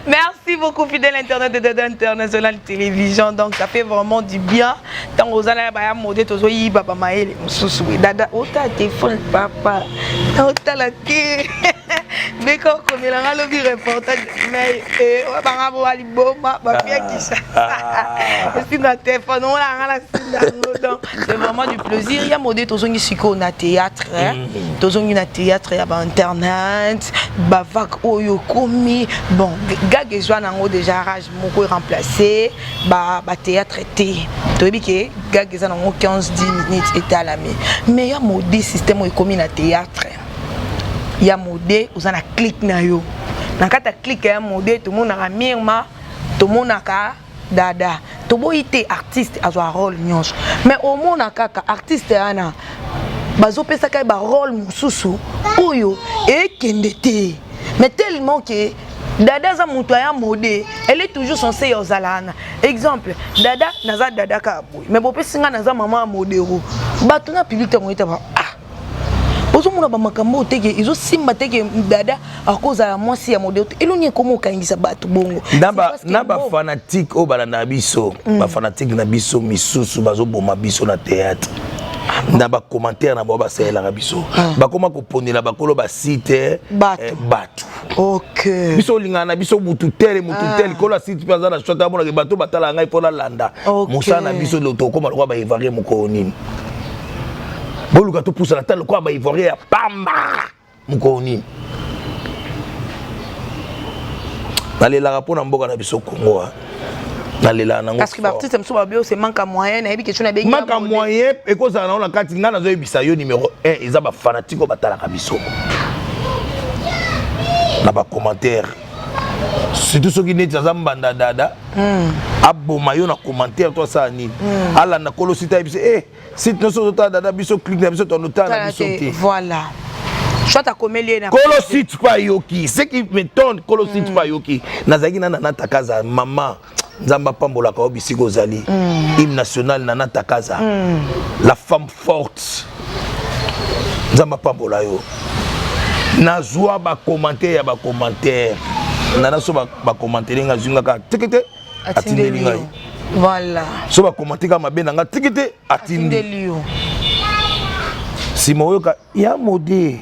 Speaker 2: Merci beaucoup, fidèle internaute de Dada International Télévision. Donc, ça fait vraiment du bien. Tant aux années, bah, modé, tozo yi, baba maël, mususu. Dada, ota téléphone, papa. Ota la te. Beko komelanga lobi reportage, mais eh banga bo ali boma ba fiakisa. Esinga téléphone, on la ngala singa. Donc, c'est vraiment du plaisir. Il y a modé tozongi siko na théâtre, hein. Tozongi na théâtre ya ba internet, ba vague oyo komi. Bon, gag ezwa nango déjà rage moko remplacé ba ba théâtre te. Toyebi ke gag eza nango 15 10 minutes etalami. Mais ya modé, système oyo ekomi na théâtre ya modé, oza na clique na yo. Na kati ya clique ya modé, tomonaka Mirma, tomonaka Dada. Toboyi te artiste azwa rôle nyonso, mais omona kaka artiste wana bazopesaka ye barôle mosusu oyo ekende te. Mais tellement ke Dada aza moto aya mode, elle est toujours censée ya ozala wana. Exemple, Dada, naza Dada kaka boye, mais bopesi nga naza mama ya modero. Bato na public ntango etaba, ah, ozomona bamakambo oyo teke ezosimba teke Dada akozala mwasi ya modero te. Eloni ekoma okangisa bato bongo.
Speaker 1: Na bafanatike oyo balandaka biso, bafanatike na biso misusu bazoboma biso na théâtre na bacommentaire na bango basalelaka biso. Bakoma kopondela bakolo basite.
Speaker 2: Bato.
Speaker 1: Bato. Biso olingaka na biso mutu tele, mutu tele, kolo asite mpe aza na shot, amonaka bato batalaka ngai mpo nalanda mosala na biso. Tokóma lokola baivoirien mokolo nini? Boluka topusana ta lokola baivoirien ya pamba mokolo nini? Nalelaka mpo na mboka na biso Kongo, nalelaka nango.
Speaker 2: Parce que baartiste mosusu babi ose manque moyen, nayebi question nabengi.
Speaker 1: Manque moyen ekozala nango na kati. Ngai nazoyebisa yo, numéro 1 eza bafanatike oyo batalaka biso na bacommentaire, surtout soki neti aza mbanda Dada, aboma yo na commentaire to asala nini, alanda kolo site, ayebi biso eh site nyonso ozotala Dada, biso clique na biso tondotala na biso te.
Speaker 2: Voilà, soit akomeli ye na
Speaker 1: Kolo site mpe ayoki. Ce qui m'étonne, kolo site mpe ayoki. Nazalaki na Nana Takaza, mama, Nzambe apambolaka yo bisika ozali. Hymne national, Nana Takaza, la femme forte, Nzambe apambola yo. Nazwa bacommentaire ya bacommentaire. Nana, so bacommentaire nga, azwi nga kaka teke te, atindeli ngai.
Speaker 2: Voilà.
Speaker 1: So bacommenter kaka mabe na nga, teke te, atindi.
Speaker 2: Atindeli yo.
Speaker 1: Nsima oyoka ya mode.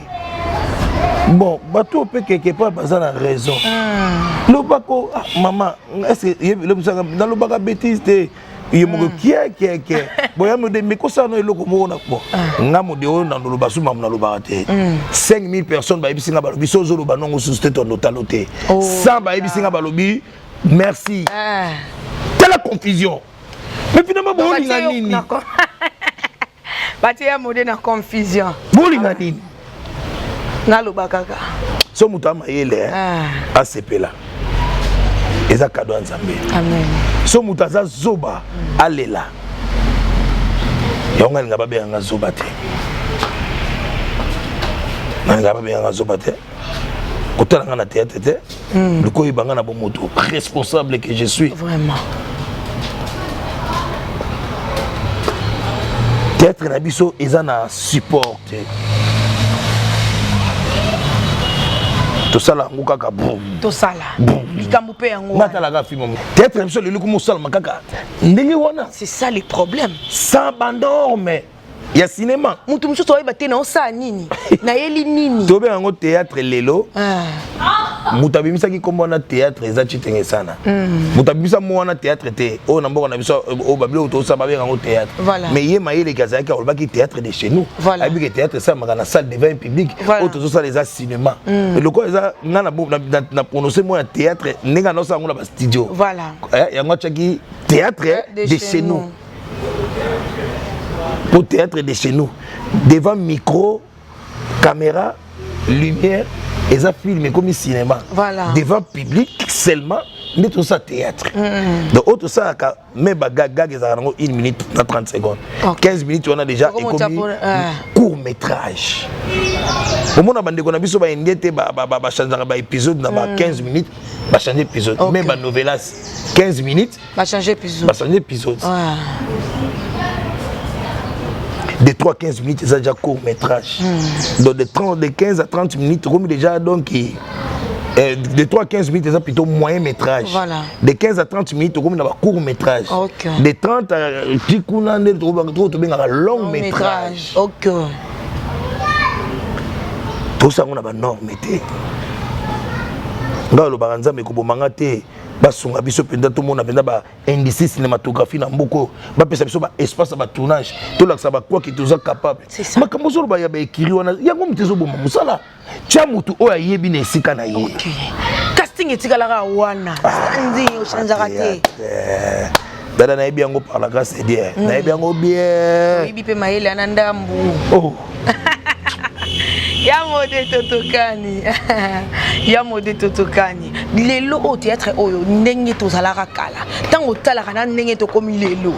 Speaker 1: Bon, bato oyo mpe quelque part baza na raison. Lobako, ah, mama, est-ce lobisaka nalobaka bêtise te? Ye moko kiekieke boya mode, mais kosala no eloko moko na bon. Nga mode oyo naloba su mamu nalobaka te. 5000 personnes bayebisi nga, balobi so ozoloba nongo susu te, tondotalo te. 100 bayebisi nga, balobi merci. Tala confusion, mais finalement bolinga nini?
Speaker 2: Batie ya mode na confusion.
Speaker 1: Bolinga nini?
Speaker 2: Naloba kaka.
Speaker 1: So moto amayele asepela, eza kado ya Nzambe.
Speaker 2: Amen.
Speaker 1: So moto aza zoba alela yango. Alinga babenganga zoba te, nalinga babenganga zoba te. Kotala nga na théâtre te, likoyeba nga na bomoto responsable que je suis.
Speaker 2: Vraiment.
Speaker 1: Théâtre na biso eza na support te. Tosala yango kaka boum.
Speaker 2: Tosala likambo mpe yango.
Speaker 1: Natalaka film. Théâtre na biso lelo komosalama kaka ndenge wana.
Speaker 2: C'est ça le problème.
Speaker 1: Sans banorme. Ya cinéma.
Speaker 2: Motu mosusu oyeba te na osala nini, nayeli nini.
Speaker 1: Tobenga yango théâtre lelo. Moto abimisaki nkombo wana théâtre eza Chitenge sana. Moto abimisa mo wana théâtre te. Oyo na mboka na biso, oyo babiloko tosala, babenga yango théâtre. Mais ye mayeleki azalaki, alobaki théâtre de chez nous. Ayebi ke théâtre esalamaka na salle devant un public. Oyo tozosala eza cinéma. Lokola eza nga na prononce mo ya théâtre, ndenge anaosala yango na bastudio, yango atiaki théâtre de chez nous. Po théâtre de chez nous, devant micro, caméra, lumière, eza film, ekomi cinéma. Devant public seulement nde tozosala théâtre. Donc oyo tosalaka me bagag ezalaka nango 1 minute na 30 secondes. 15 minutes wana déjà ekomi court métrage. Omona bandeko na biso baindie te, bachangeaka baépisode na ba 15 minutes, bachange épisode. Même banovelas, 15 minutes.
Speaker 2: Bachange épisode.
Speaker 1: Bachange épisode de 3 15 minutes, eza déjà court métrage. Donc de 30, de 15 à 30 minutes okomi déjà, donc de 3 à 15 minutes eza plutôt moyen métrage. De 15 à 30 minutes okomi na bacourt métrage. De 30 à ti kuna nde tobengaka long métrage. Tosango na banorme te. Ngai alobaka, Nzambe ekobomanga te, basunga biso mpenza, tomona mpenza baindustrie cinématographie na mboka oyo, bapesa biso baespace ya batournage, tolakisa bakwaki toza capable. Makambo ozoloba ya baekiri wana, yango moto ezoboma mosala. Tia motu oyo ayebi na esika na ye.
Speaker 2: Casting etikalaka wana, standing ochangeaka te.
Speaker 1: Dada, nayebi yango par la grâce de Dieu, nayebi yango bien.
Speaker 2: Oyebi mpe mayele ana ndambu.
Speaker 1: Oh.
Speaker 2: Ya Mode Totokani, ya Mode Totokani, lelo oyo théâtre oyo, ndenge tozalaka kala, ntango otalaka na ndenge tokomi lelo,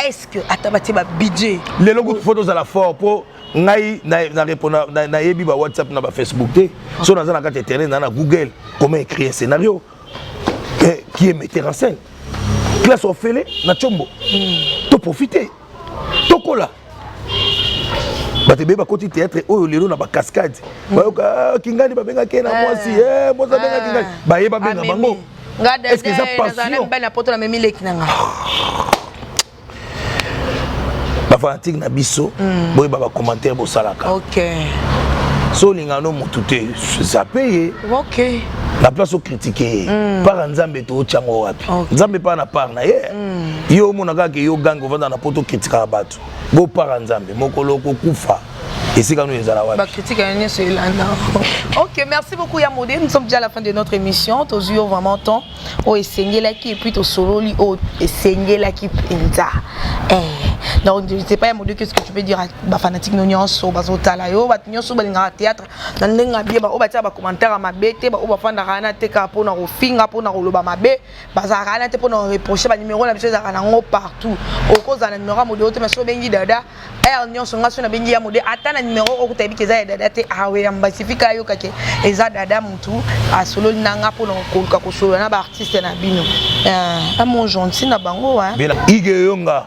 Speaker 2: est ce que ata batie babudget?
Speaker 1: Lelo kutu faut tozala fort, mpo ngai nayebi ba WhatsApp na bafacebook te. So naza na kati internet, na Google comment écrire un scénario, qui est metteur en scène, classe ofele na Tshombo. Toprofite, tokola. Bato ebeye bakoti théâtre oyo lelo na bacascade, bayoka Kingani, babengaki ye na mwasi, mwasi abenga Kingani, baye babenga bango.
Speaker 2: Est-ce que eza passion? Na poto namemi leki na nga.
Speaker 1: Bafanatike na biso, boyeba bacommentaire bosalaka. So olingaka no motu te, zape ye. Na place ocritiquer ye, part Nzambe tootyango wapi? Nzambe mpa na part na ye. Yo omona kaka yo gange ovanda na poto, okritikaka bato bo part Nzambe. Mokolo okokufa, esika no ezala wapi?
Speaker 2: Bacritique ya nyonso elanda. Ok, merci beaucoup ya Mode. Nous sommes déjà à la fin de notre émission. Tozwi yo vraiment temps oyo esengelaki, et puis tosololi oyo esengelaki mpenza. Donc je sais pas, ya Mode, qu'est-ce que tu peux dire bafanatique no nyonso bazotala yo, bato nyonso balingaka théâtre na ndenge ya bien, baoyo batia bacommentaire ya mabe te, baoyo bafandaka wana te kaka mpona kofinga, mpona koloba mabe, bazalaka wana te mpona koreproche? Banimero na biso ezalaka nango partout. Okozala na nimero ya Mode te, mais so obengi dada heure nyonso, nga so nabengi ya Mode, ata na nimero okuta yebi ke eza ya dada te, aweyamba sifika ayokake eza dada motu asololi na nga mpona koluka kosolola na baartiste na bino. Amo gentil na bango.
Speaker 1: Ige Yonga,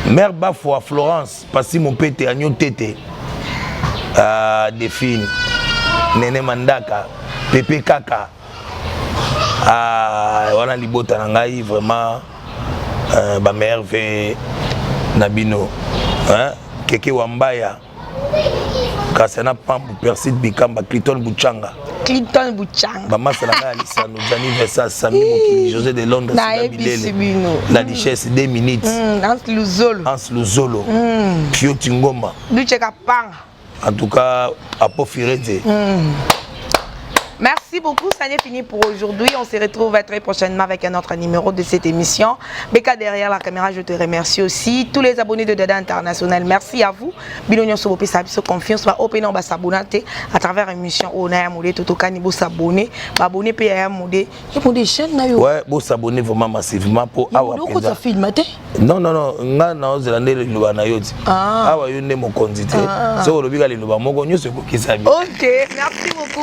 Speaker 1: mère Bafwa, Florence Pasi, Mopete Agno Tete, Define Nene Mandaka, Pepe Kaka, wana libota na ngai vraiment, bamerveille na bino, hein? Keke Wambaya, Kasana Pambu, Perside Bikamba, Clinton Buchanga.
Speaker 2: Clinton Buchanga.
Speaker 1: Bamasa na ngai ya lisano, Jani Versa, Sami Mokili, José de Londres.
Speaker 2: Nayebisi bino.
Speaker 1: La Duchesse, 2 minutes.
Speaker 2: Hans Luzolo.
Speaker 1: Hans Luzolo, Fioti Ngoma.
Speaker 2: Duche Kapanga.
Speaker 1: En tout cas, Apo Firenze.
Speaker 2: Merci beaucoup, ça n'est fini pour aujourd'hui. On se retrouve très prochainement avec un autre numéro de cette émission. Beka derrière la caméra, je te remercie aussi. Tous les abonnés de Dada International, merci à vous. Bino nyonso bopesa biso confiance, ba open ba s'abonner à travers émission ona ya Mode Totokani, bo s'abonner, ba abonner pe ya Mode. Et pour des chaînes na yo.
Speaker 1: Ouais, bo s'abonner vraiment massivement pour
Speaker 2: awa. Penza. Film te.
Speaker 1: Non non non, nga na ozela nde liloba na yo ti. Awa yo nde mokonzi te. So olobi ka liloba moko, nyonso ekokisa.
Speaker 2: OK, merci beaucoup.